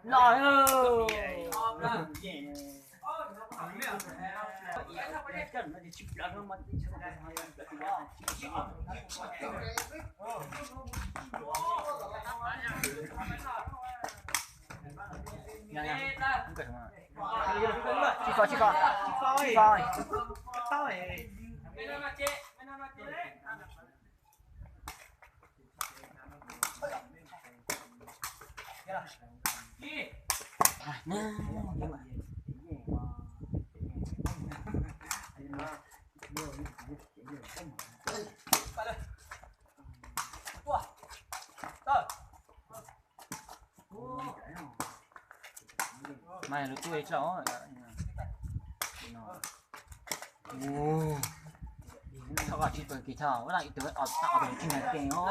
Los. Tsis kho, tsis kho, tsis kho. Mas lub tub tso. Tsis pom kev thaum ua ib tug tsis nag kev os.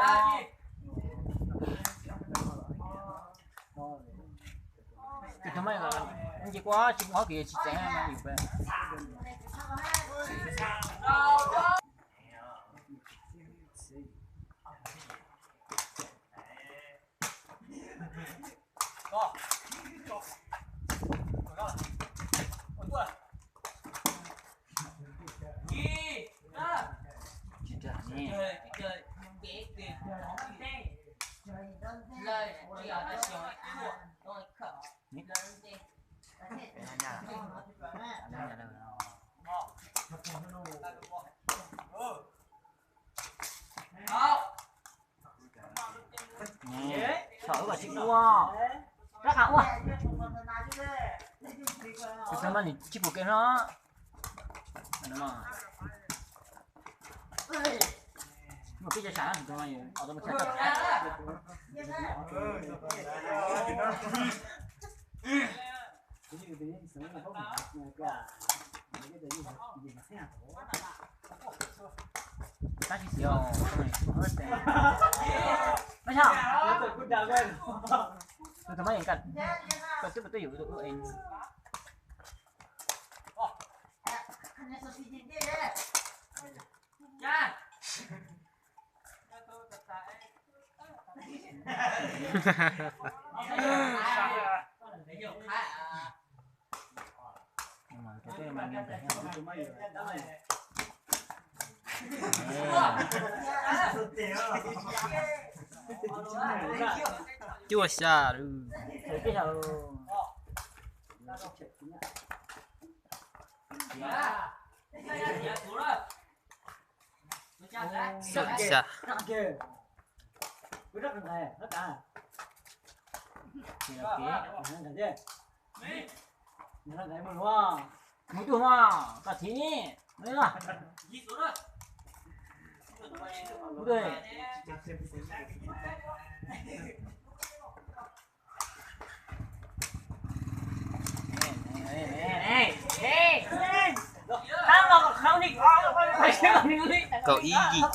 Tus mas nce qua tsis muaj hauv kev tsis tsev yus pem. Thaum wb kom tsis ua, rab qab ua. Tus mas nws tsis pom kev no. Mus pib tsa sam tus mas yus auto mas tsa tau. Tab sis xyov, mas yog, tus mas yus koj twb koj twb yus tus ub en. Cuaj xya. Xya. Mus tuaj no, koj thiv ni. Kaum ib yim.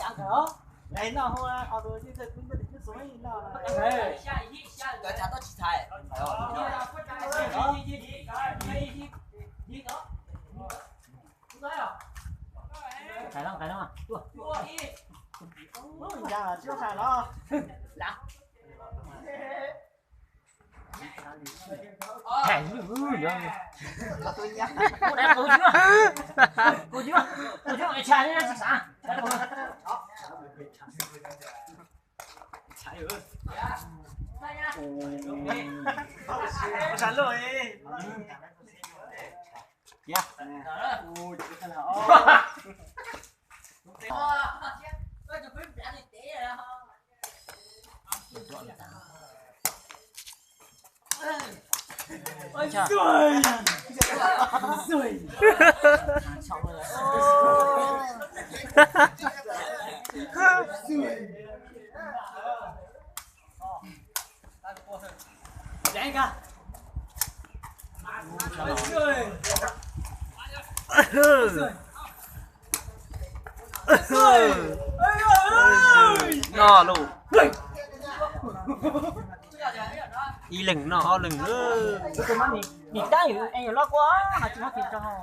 No lus. Ib leeg no ob leeg. Nim tab yus es yus loj kua, tsis muab tis rau.